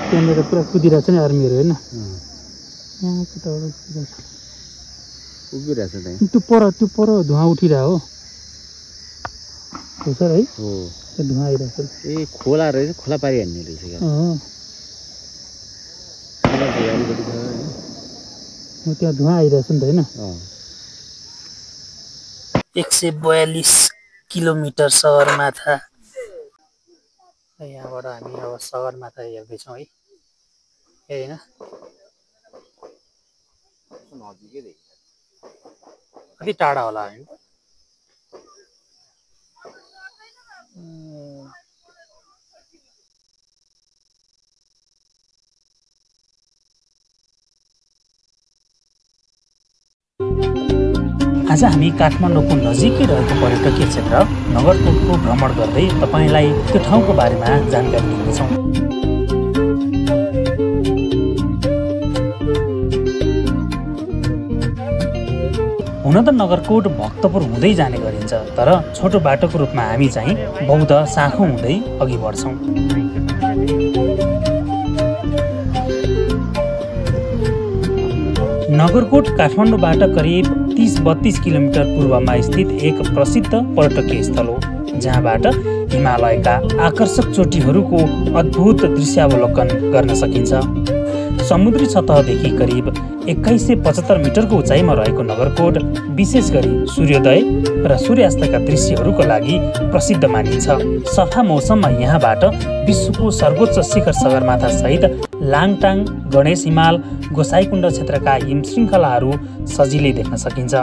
त्यहाँनिर पुरा कुदिरहेछ नि आर्मीहरू होइन यहाँ कताबाट उभिरहेछ त्यो पर धुवा उठिरहेको हो सर है हो त्यो धुवा आइरहेछ ए खोला रहेछ खोला पारी हान्ने रहेछ त्यहाँ धुवा आइरहेछ नि त होइन 142 किलोमिटर सगरमाथा यहाँबाट हामी अब सगरमाथा हेर्दैछौँ है होइन कति टाढा होला होइन आज हामी काठमाडौँको नजिकै रहेको पर्यटकीय क्षेत्र नगरकोटको भ्रमण गर्दै तपाईलाई त्यो ठाउँको बारेमा जानकारी दिनेछौँ। हुन त नगरकोट भक्तपुर हुँदै जाने गरिन्छ, तर छोटो बाटोको रूपमा हामी चाहिँ बौद्ध साँखो हुँदै अघि बढ्छौँ। नगरकोट काठमाडौँबाट करिब 30-32 किलोमिटर पूर्वमा स्थित एक प्रसिद्ध पर्यटकीय स्थल हो, जहाँबाट हिमालयका आकर्षक चोटीहरूको अद्भुत दृश्यावलोकन गर्न सकिन्छ। समुद्री सतहदेखि करिब 2175 मिटरको उचाइमा रहेको नगरकोट विशेष गरी सूर्योदय र सूर्यास्तका दृश्यहरूको लागि प्रसिद्ध मानिन्छ। सफा मौसममा यहाँबाट विश्वको सर्वोच्च शिखर सगरमाथा सहित लाङटाङ, गणेश हिमाल, गोसाइकुण्ड क्षेत्रका हिम श्रृङ्खलाहरू सजिलै देख्न सकिन्छ।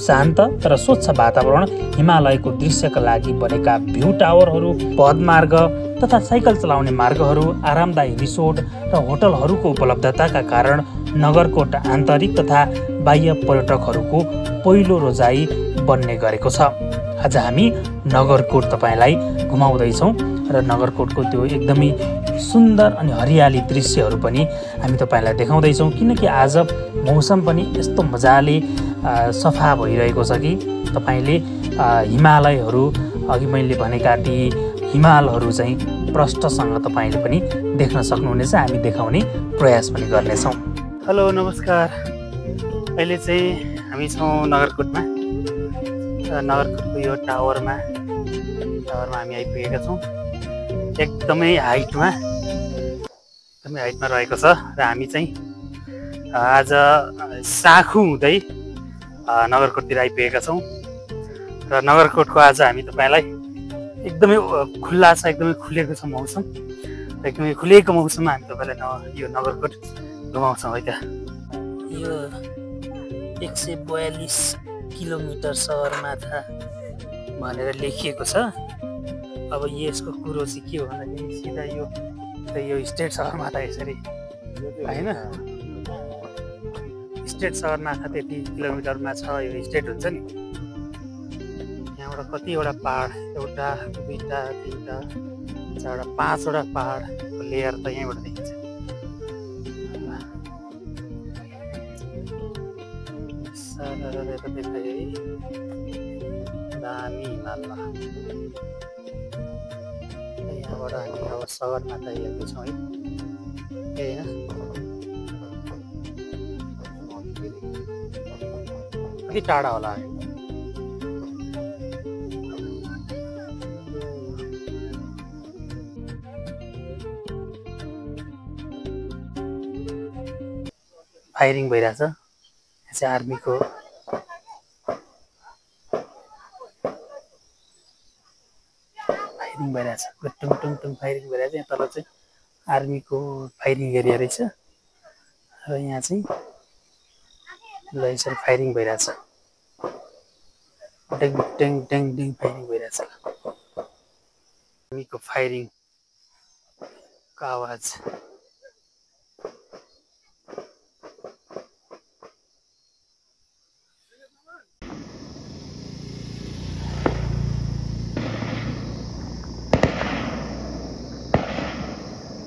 शान्त तर स्वच्छ वातावरण, हिमालयको दृश्यका लागि बनेका भ्यू टावरहरू, पदमार्ग तथा साइकल चलाउने मार्गहरू, आरामदायी रिसोर्ट र होटलहरूको उपलब्धताका कारण नगरकोट आन्तरिक तथा बाह्य पर्यटकहरूको पहिलो रोजाइ बन्ने गरेको छ। आज हामी नगरकोट तपाईँलाई घुमाउँदैछौँ र नगरकोटको त्यो एकदमै सुन्दर अनि हरियाली दृश्यहरू पनि हामी तपाईँलाई देखाउँदैछौँ, किनकि आज मौसम पनि यस्तो मजाले सफा भइरहेको छ कि तपाईँले हिमालयहरू, अघि मैले भनेका ती हिमालहरू चाहिँ प्रष्टसँग तपाईँले पनि देख्न सक्नुहुनेछ। हामी देखाउने प्रयास पनि गर्नेछौँ। हेलो नमस्कार, अहिले चाहिँ हामी छौँ नगरकोटमा। नगरकोटको यो टावरमा हामी आइपुगेका छौँ। एकदमै हाइटमा रहेको छ र हामी चाहिँ आज साँखु हुँदै नगरकोटतिर आइपुगेका छौँ। र नगरकोटको आज हामी तपाईँलाई एकदमै खुल्ला छ, एकदमै खुलेको छ मौसम, एकदमै खुलेको मौसममा हामी तपाईँलाई यो नगरकोट घुमाउँछौँ है त। यो 142 किलोमिटर सगरमाथा भनेर लेखिएको छ। अब यसको कुरो चाहिँ के हो भन्दाखेरि सिधा यो स्टेट सगरमाथा यसरी होइन, स्टेट सगरमाथा त्यति किलोमिटरमा छ। यो स्टेट हुन्छ नि, यहाँबाट कतिवटा पहाड, एउटा, दुईवटा, तिनवटा, चारवटा, 5वटा पहाडको लेयर त यहीँबाट देखिन्छ। दामी हिमाल, यहाँबाट हामी अब सगरमाथा हेर्दैछौँ है, होइन कति टाढा होला है। फायरिङ भइरहेछ, यहाँ चाहिँ आर्मीको फायरिङ भइरहेछ, टुङ टुङ टुङ फायरिङ भइरहेछ। यहाँ तल चाहिँ आर्मीको फायरिङ एरिया रहेछ र यहाँ चाहिँ ल यसरी फायरिङ भइरहेछ, ड्याङ ड्याङ ड्याङ ड्याङ फायरिङ भइरहेछ। आर्मीको फायरिङको आवाज।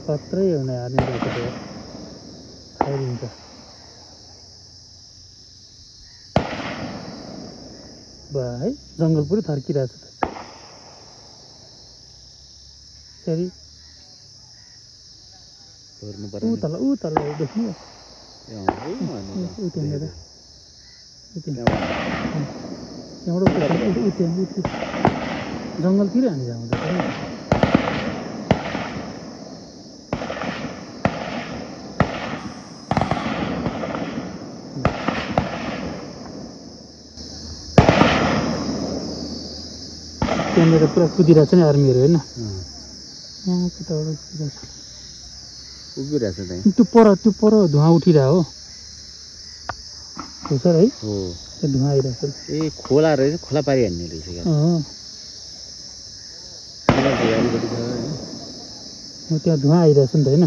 खत्रै हो नि आर्मीको फायरिङ त। बा है, जङ्गल पुरै थर्किरहेछ त। फेरि छोड्नु ऊ पर्यो तल देख्नु ऊ त्यहाँनिर त्यहाँबाट जङ्गलतिर हामी जाँदैछ त्यहाँनिर पुरा कुदिरहेको छ नि आर्मीहरू होइन यहाँ कताबाट उभिरहेछ त्यहाँ त्यो पर धुवा उठिरहेको हो सर है हो त्यो धुवा आइरहेको छ ए खोला रहेछ खोला पारी हान्ने रहेछ त्यहाँ धुवा आइरहेछ नि त होइन